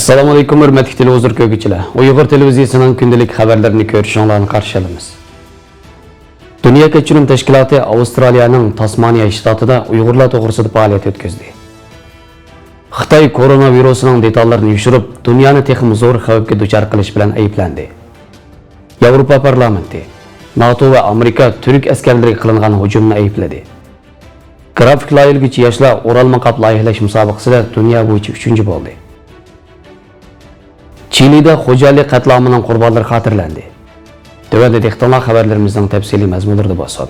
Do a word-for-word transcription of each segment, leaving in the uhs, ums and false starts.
ئەسسالامۇئەلەيكۇم، ھۆرمەتلىك تېلېۋىزور كۆرگۈچىلەر. ئۇيغۇر تېلېۋىزىيىسىنىڭ كۈندىلىك خەۋەرلىرىنى كۆرۈشۈڭلارنى قارشى ئالىمىز. دۇنيا كەچۈرۈم تەشكىلاتى ئاۋسترالىيەنىڭ تاسمانىيە شتاتىدا ئۇيغۇرلار توغرىسىدا پائالىيەت ئۆتكۈزدى. خىتاي كورونا ۋىرۇسىنىڭ دېتاللىرىنى يوشۇرۇپ، دۇنيانى تېخىمۇ زور خەۋپكە دۇچار قىلىش بىلەن ئەيىبلەندى. ياۋروپا پارلامېنتى، ناتو ۋە ئامېرىكا تۈرك ئەسكەرلىرىگە قىلىنغان ھۇجۇمنى ئەيىبلىدى. گرافىك لايىھىلىگۈچى ياشلار ئورالما قاپ لايىھىلەش مۇسابىقىسىدە دۇنيا بويىچە ئۈچىنچى بولدى. چىلىدا خوجالى قەتلىئامىنىڭ قۇربانلىرى خاتىرىلەندى. تۆۋەندە دىققىتىڭلار خەۋەرلىرىمىزنىڭ تەپسىلىي مەزمۇنلىرىدا بولسۇن.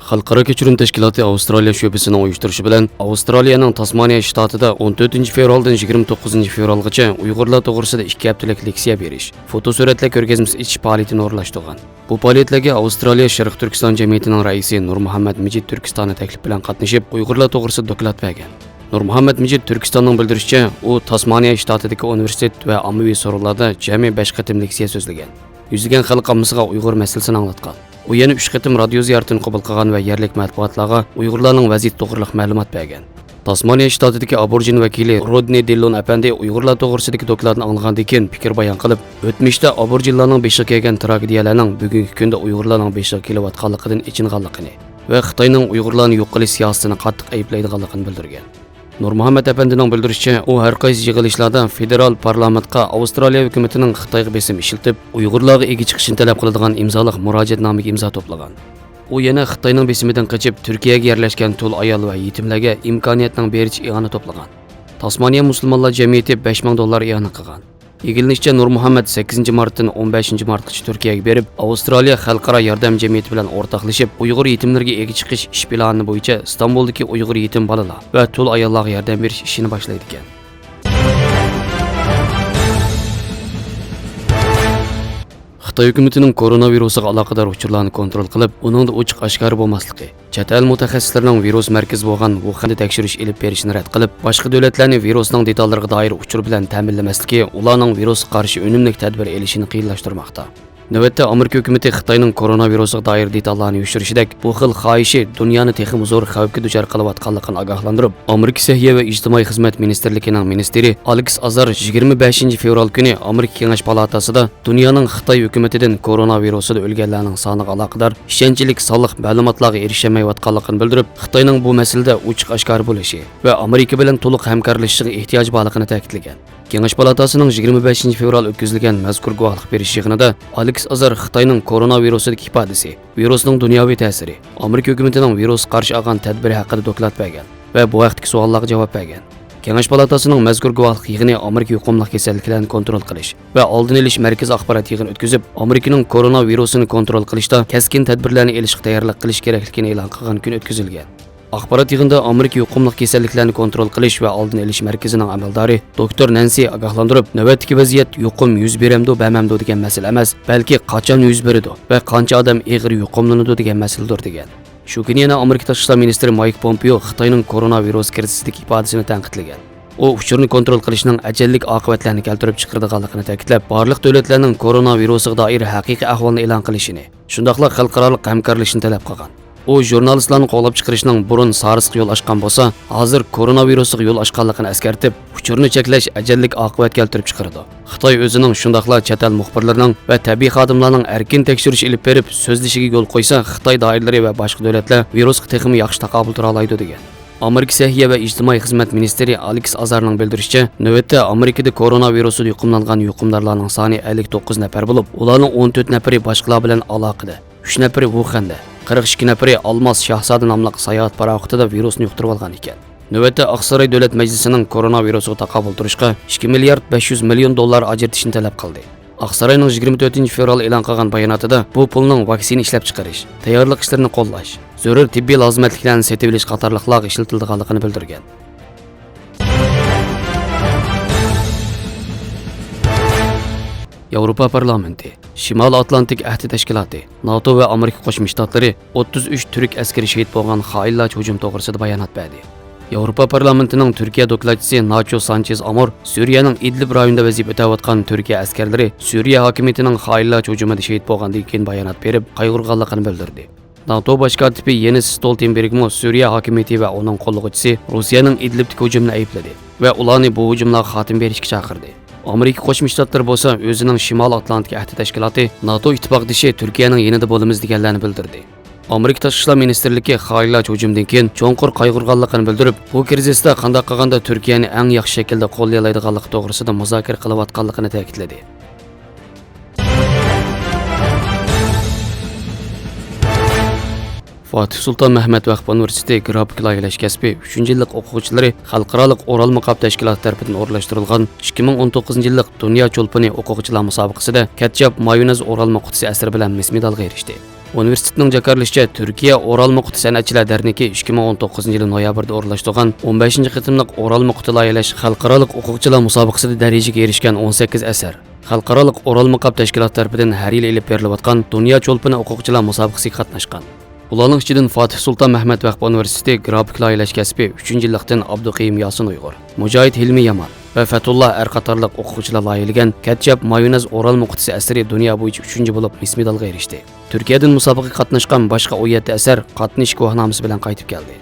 خەلقئارا كەچۈرۈم تەشكىلاتى ئاۋسترالىيە شۆبىسىنىڭ ئۇيۇشتۇرۇشى بىلەن ئاۋسترالىيەنىڭ تاسمانىيە شتاتىدا ئون تۆتىنچى فېۋرالدىن يىگىرمە توققۇزىنچى فېۋرالغىچە ئۇيغۇرلار توغرىسىدا ئىككى ھەپتىلىك لېكسىيە بېرىش، فوتو سۈرەتلەر كۆرگەزمىسى ئېچىش پائالىيىتىنى ئورۇنلاشتۇرغان. بۇ پائالىيەتلەرگە ئاۋسترالىيە شەرقىي تۈركىستان جەمئىيىتىنىڭ رەئىسى نۇرمۇھەممەت مىجىت تۈركىستانى تەكلىپ بىلەن قاتنىشىپ، ئۇيغۇرلار توغرىسىدا دوكلات بەرگەن. نۇرمۇھەممەت مىجىت تۈركىستاننىڭ بىلدۈرۈشىچە، ئۇ تاسمانىيە شتاتىدىكى ئۇنىۋېرسىتېت ۋە ئاممىۋى سورۇنلاردا جەمئىي بەش قېتىم لېكسىيە سۆزلىگەن. يۈزلىگەن خەلق ئاممىسىغا ئۇيغۇر مەسىلىسىنى ئاڭلاتقان. ئۇ يەنە ئۈچ قېتىم رادىيو زىيارىتىنى قوبۇل قىلغان ۋە يەرلىك مەتبۇئاتلارغا ئۇيغۇرلارنىڭ ۋەزىيىتى توغرىلىق مەلۇمات بەرگەن. تاسمانىيە شتاتىدىكى ئابورىجىن ۋەكىلى رودنى دىللون ئەپەندى ئۇيغۇرلار توغرىسىدىكى دوكلاتنى ئاڭلىغاندىن كېيىن پىكىر بايان قىلىپ، ئۆتمۈشتە ئابورىجىنلارنىڭ بېشىغا كەلگەن تراگېدىيەلەرنىڭ بۈگۈنكى كۈندە ئۇيغۇرلارنىڭ بېشىغا كېلىۋاتقانلىقىدىن ئېچىنغانلىقىنى ۋە خىتاينىڭ ئۇيغۇرلارنى يوق قىلىش سىياسىتىنى قاتتىق ئەيىبلەيدىغانلىقىنى بىلدۈرگەن. نۇرمۇھەممەت ئەپەندىنىڭ بىلدۈرۈشىچە، ئۇ ھەر قايسى يىغىلىشلاردا فېدېرال پارلامېنتقا ئاۋسترالىيە ھۆكۈمىتىنىڭ خىتايغا بېسىم ئىشلىتىپ، ئۇيغۇرلارغا ئىگە چىقىشىنى تەلەپ قىلىدىغان ئىمزالىق مۇراجىئەتنامىگە ئىمزا توپلىغان. ئۇ يەنە خىتاينىڭ بېسىمىدىن قېچىپ، تۈركىيەگە يەرلەشكەن تۇل ئايال ۋە يېتىملەرگە ئىمكانىيەتنىڭ بېرىچە ئىئانە توپلىغان. تاسمانىيە مۇسۇلمانلار جەمئىيىتى بەش مىڭ دوللار ئىئانە قىلغان. ئىگىلىنىشىچە، نۇرمۇھەممەت سەككىزىنچى مارتتىن ئون بەشىنچى مارتقىچە تۈركىيەگە بېرىپ، ئاۋسترالىيە خەلقئارا ياردەم جەمئىيىتى بىلەن ئورتاقلىشىپ، ئۇيغۇر يېتىملىرىگە ئىگە چىقىش ئىش پىلانى بويىچە ئىستانبۇلدىكى ئۇيغۇر يېتىم بالىلار ۋە تۇل ئاياللارغا ياردەم بېرىش ئىشىنى باشلايدىكەن. خىتاي ھۆكۈمىتىنىڭ كورونا ۋىرۇسىغا ئالاقىدار ئۇچۇرلارنى كونترول قىلىپ، ئۇنىڭدا ئوچۇق ئاشكارا بولماسلىقى، چەت ئەل مۇتەخەسسىسلىرىنىڭ ۋىرۇس مەركىزى بولغان ۋۇخەندە تەكشۈرۈش ئېلىپ بېرىشىنى رەت قىلىپ، باشقا دۆلەتلەرنى ۋىرۇسنىڭ دېتاللىرىغا دائىر ئۇچۇر بىلەن تەمىنلىمەسلىكى ئۇلارنىڭ ۋىرۇسقا قارشى ئۈنۈملۈك تەدبىر ئېلىشىنى قىيىنلاشتۇرماقتا. نۆۋەتتە ئامېرىكا ھۆكۈمىتى خىتاينىڭ كورونا ۋىرۇسىغا دائىر دېتاللارنى يوشۇرۇشىدەك بۇ خىل خاھىشى دۇنيانى تېخىمۇ زور خەۋپكە دۇچار قىلىۋاتقانلىقىنى ئاگاھلاندۇرۇپ، ئامېرىكا سەھىيە ۋە ئىجتىمائىي خىزمەت مىنىستىرلىكىنىڭ مىنىستىرى ئالېكس ئازار يىگىرمە بەشىنچى فېۋرال كۈنى ئامېرىكا كېڭەش پالاتاسىدا دۇنيانىڭ خىتاي ھۆكۈمىتىدىن كورونا ۋىرۇسىدا ئۆلگەنلەرنىڭ سانىغا ئالاقىدار ئىشەنچلىك سانلىق مەلۇماتلارغا ئېرىشەلمەيۋاتقانلىقىنى بىلدۈرۈپ، خىتاينىڭ بۇ مەسىلىدە ئوچۇق ئاشكارا بولۇشى ۋە ئامېرىكا بىلەن تولۇق ھەمكارلىشىشىغا ئېھتىياجى بارلىقىنى تەكىتلىگەن. كېڭەش پالاتاسىنىڭ يىگىرمە بەشىنچى فېۋرال ئۆتكۈزۈلگەن مەزكۇر گۇۋاھلىق بېرىش يىغىنىدا ئالېكس ئازار خىتاينىڭ كورونا ۋىرۇسىدىكى ئىپادىسى، ۋىرۇسنىڭ دۇنياۋى تەسىرى، ئامېرىكا ھۆكۈمىتىنىڭ ۋىرۇسقا قارشى ئالغان تەدبىرى ھەققىدە دوكلات بەرگەن ۋە بۇ ھەقتىكى سوئاللارغا جاۋاب بەرگەن. كېڭەش پالاتاسىنىڭ مەزكۇر گۇۋاھلىق يىغىنى ئامېرىكا يۇقۇملۇق كېسەللىكلەرنى كونترول قىلىش ۋە ئالدىنى ئېلىش مەركىزى ئاخبارات يىغىنى ئۆتكۈزۈپ، ئامېرىكىنىڭ كورونا ۋىرۇسىنى كونترول قىلىشتا كەسكىن تەدبىرلەرنى ئېلىشقا تەييارلىق قىلىش كېرەكلىكىنى ئېلان قىلغان كۈنى ئۆتكۈزۈلگەن. ئاخبارات يىغىنىدا ئامېرىكا يۇقۇملۇق كېسەللىكلەرنى كونترول قىلىش ۋە ئالدىنى ئېلىش مەركىزىنىڭ ئەمەلدارى دوكتور نەنسى ئاگاھلاندۇرۇپ، نۆۋەتتىكى ۋەزىيەت يۇقۇم يۈز بېرەمدۇ، بەرمەمدۇ دېگەن مەسىلە ئەمەس، بەلكى قاچان يۈز بېرىدۇ ۋە قانچە ئادەم ئېغىر يۇقۇملىنىدۇ دېگەن مەسىلىدۇر، دېگەن. شۇ كۈنى يەنە ئامېرىكا تاشقى ئىشلار مىنىستىرى مايك پومپېئو خىتاينىڭ كورونا ۋىرۇس كىرىزىسىدىكى ئىپادىسىنى تەنقىدلىگەن. ئۇ ئۇچۇرنى كونترول قىلىشنىڭ ئەجەللىك ئاقىۋەتلەرنى كەلتۈرۈپ چىقىرىدىغانلىقىنى تەكىتلەپ، بارلىق دۆلەتلەرنىڭ كورونا ۋىرۇسىغا دائىر ھەقىقىي ئەھۋالنى ئېلان قىلىشىنى، شۇنداقلا خەلقئارالىق ھەمكارلىشىشنى تەلەپ قىلغان. ئۇ ژۇرنالىستلارنى قوغلاپ چىقىرىشنىڭ بۇرۇن سارسقا يول ئاچقان بولسا، ھازىر كورونا ۋىرۇسىغا يول ئاچقانلىقىنى ئەسكەرتىپ، ئۇچۇرنى چەكلەش ئەجەللىك ئاقىۋەت كەلتۈرۈپ چىقىرىدۇ. خىتاي ئۆزىنىڭ، شۇنداقلا چەت ئەل مۇخبىرلىرىنىڭ ۋە تەبىئىي خادىملارنىڭ ئەركىن تەكشۈرۈش ئېلىپ بېرىپ سۆزلىشىگە يول قويسا، خىتاي دائىرىلىرى ۋە باشقا دۆلەتلەر ۋىرۇسقا تېخىمۇ ياخشى تاقابىل تۇرالايدۇ، دېگەن. ئامېرىكا سەھىيە ۋە ئىجتىمائىي خىزمەت مىنىستىرى ئالېكس ئازارنىڭ بىلدۈرۈشىچە، نۆۋەتتە ئامېرىكىدا كورونا ۋىرۇسىدا يۇقۇملانغان يۇقۇمدارلارنىڭ سانى ئەللىك توققۇز نەپەر بولۇپ، ئۇلارنىڭ ئون تۆت نەپىرى باشقىلار بىلەن ئالاقىدە، ئۈچ نەپىرى ۋۇخەندە، قىرىق ئىككى نەپىرى ئالماس شاھزادە ناملىق ساياھەت پاراخوتىدا ۋىرۇسنى يۇقتۇرۇۋالغان ئىكەن. نۆۋەتتە ئاقساراي دۆلەت مەجلىسىنىڭ كورونا ۋىرۇسىغا تاقابىل تۇرۇشقا ئىككى مىليارد بەش يۈز مىليون دوللار ئاجرىتىشنى تەلەپ قىلدى. ئاقساراينىڭ يىگىرمە تۆتىنچى فېۋرال ئېلان قىلغان باياناتىدا بۇ پۇلنىڭ ۋاكسىنا ئىشلەپچىقىرىش، تەييارلىق ئىشلىرىنى قوللاش، زۆرۈر تېببىي لازىمەتلىكلەرنى سېتىۋېلىش قاتارلىقلارغا ئىشلىتىلىدىغانلىقىنى بىلدۈرگەن. ياۋروپا پارلامېنتى، شىمالىي ئاتلانتىك ئەھدى تەشكىلاتى، ناتو ۋە ئامېرىكا قوشما شتاتلىرى ئوتتۇز ئۈچ تۈرك ئەسكىرى شېھىت بولغان خائىنلارچە ھۇجۇم توغرىسىدا بايانات بەردى. ياۋروپا پارلامېنتىنىڭ تۈركىيە دوكلاتچىسى ناچو سانچېز ئامور سۈرىيەنىڭ ئىدلىب رايونىدا ۋەزىپە ئۆتەۋاتقان تۈركىيە ئەسكەرلىرى سۈرىيە ھاكىمىيىتىنىڭ خائىنلارچە ھۇجۇمىدا شېھىت بولغاندىن كېيىن بايانات بېرىپ، قايغۇرغانلىقىنى بىلدۈردى. ناتو باش كاتىپى يېنس ستولتېنبېرگمۇ سۈرىيە ھاكىمىيىتى ۋە ئۇنىڭ قوللىغۇچىسى روسىيەنىڭ ئىدلىبتىكى ھۇجۇمىنى ئەيىبلىدى ۋە ئۇلارنى بۇ ھۇجۇملارغا خاتىمە بېرىشكە چاقىردى. ئامېرىكا قوشما شتاتلىرى بولسا ئۆزىنىڭ شىمالىي ئاتلانتىك ئەھدى تەشكىلاتى ناتو ئىتتىپاقدىشى تۈركىيەنىڭ يېنىدا بولىمىز دېگەنلەرنى بىلدۈردى. ئامېرىكا تاشقى ئىشلار مىنىستىرلىكى خاھىرلاچ ھۇجۇمدىن كېيىن چوڭقۇر قايغۇرغانلىقىنى بىلدۈرۈپ، بۇ كىرىزىستا قانداق قىلغاندا تۈركىيەنى ئەڭ ياخشى شەكىلدە قوللىيالايدىغانلىقى توغرىسىدا مۇزاكىرە قىلىۋاتقانلىقىنى تەكىتلىدى. فاتىھ سۇلتان مەھمەت ۋەقپى ئۇنىۋېرسىتېتى گرافىك لايىھەلەش كەسپى ئۈچىنچى يىللىق ئوقۇغۇچىلىرى خەلقئارالىق ئورالما قاپ تەشكىلاتى تەرىپىدىن ئورۇنلاشتۇرۇلغان ئىككى مىڭ ئون توققۇزىنچى يىللىق دۇنيا چولپىنى ئوقۇغۇچىلار مۇسابىقىسىدە كەتچاپ مايونېز ئورالما قۇتىسى ئەسىرى بىلەن مىس مېدالغا ئېرىشتى. ئۇنىۋېرسىتېتنىڭ جاكارلىشىچە، تۈركىيە ئورالما قۇتى سەنئەتچىلەر دەرنىكى ئىككى مىڭ ئون توققۇزىنچى يىلى نويابىردا ئورۇنلاشتۇرغان ئون بەشىنچى قېتىملىق ئورالما قۇتى لايىھەلەش خەلقئارالىق ئوقۇغۇچىلار مۇسابىقىسىدە دەرىجىگە ئېرىشكەن ئون سەككىز ئەسەر، خەلقئارالىق ئورالما قاپ تەشكىلاتى تەرىپىدىن ھەر يىلى ئېلىپ بېرىلىۋاتقان دۇنيا چولپىنى ئوقۇغۇچىلار مۇسابىقىسىگە قاتناشقان. ئۇلارنىڭ ئىچىدىن فاتىھ سۇلتان مەھمەت ۋەقپى ئۇنىۋېرسىتېتى گرافىك لايىھەلەش كەسپى ئۈچىنچى يىللىقتىن ئابدۇقېيۇم ياسىن ئۇيغۇر، مۇجاھىد ھىلمى يامان ۋە فەتۇللا ئەر قاتارلىق ئوقۇغۇچىلار لايىھەلىگەن كەتچاپ مايونېز ئورالما قۇتىسى ئەسىرى دۇنيا بويىچە ئۈچىنچى بولۇپ مىس مېدالغا ئېرىشتى. تۈركىيەدىن مۇسابىقىگە قاتناشقان باشقا ئون يەتتە ئەسەر قاتنىشىش گۇۋاھنامىسى بىلەن قايتىپ كەلدى.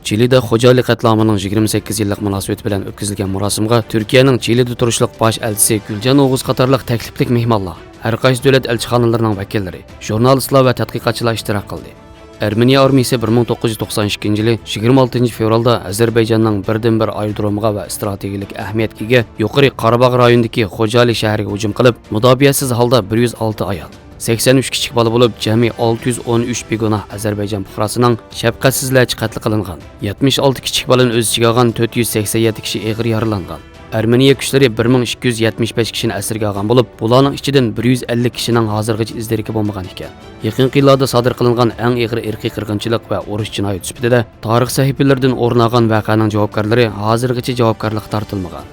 چىلىدا خوجالى قەتلىئامىنىڭ يىگىرمە سەككىز يىللىق مۇناسىۋىتى بىلەن ئۆتكۈزۈلگەن مۇراسىمغا تۈركىيەنىڭ چىلىدا تۇرۇشلۇق باش ئەلچىسى گۈلجان ئوغۇز قاتارلىق تەكلىپلىك مېھمانلار، ھەر قايسى دۆلەت ئەلچىخانىلىرىنىڭ ۋەكىللىرى، ژۇرنالىستلار ۋە تەتقىقاتچىلار ئىشتىراك قىلدى. ئەرمېنىيە ئارمىيىسى بىر مىڭ توققۇز يۈز توقسان ئىككىنچى يىلى يىگىرمە ئالتىنچى فېۋرالدا ئازەربەيجاننىڭ بىردىنبىر ئايرودرومىغا ۋە ئىستراتېگىيەلىك ئەھمىيەتكە ئىگە يۇقىرى قاراباغ رايونىدىكى خوجالى شەھىرىگە ھۇجۇم قىلىپ، مۇداپىئەسىز ھالدا بىر يۈز ئالتە ئايال، سەكسەن ئۈچ كىچىك بالا بولۇپ، جەمئىي ئالتە يۈز ئون ئۈچ بىگۇناھ ئازەربەيجان پۇقراسىنىڭ شەپقەتسىزلەرچە قەتل قىلىنغان، يەتمىش ئالتە كىچىك بالىنى ئۆز ئىچىگە ئالغان تۆت يۈز سەكسەن يەتتە كىشى ئېغىر يارىلانغان. ئەرمېنىيە كۈچلىرى بىر مىڭ ئىككى يۈز يەتمىش بەش كىشىنى ئەسىرگە ئالغان بولۇپ، بۇلارنىڭ ئىچىدىن بىر يۈز ئەللىك كىشىنىڭ ھازىرغىچە ئىز دېرىكى بولمىغان ئىكەن. يېقىنقى يىللاردا سادىر قىلىنغان ئەڭ ئېغىر ئىرقىي قىرغىنچىلىق ۋە ئۇرۇش جىنايىتى سۈپىتىدە تارىخ سەھىپىلىرىدىن ئورۇن ئالغان ۋەقەنىڭ جاۋابكارلىرى ھازىرغىچە جاۋابكارلىققا تارتىلمىغان.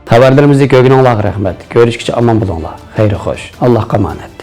خەۋەرلىرىمىزنى كۆرگىنىڭلارغا رەھمەت. كۆرۈشكىچە ئامان بولۇڭلار. خەير خوش. ئاللاھقا ئامانەت.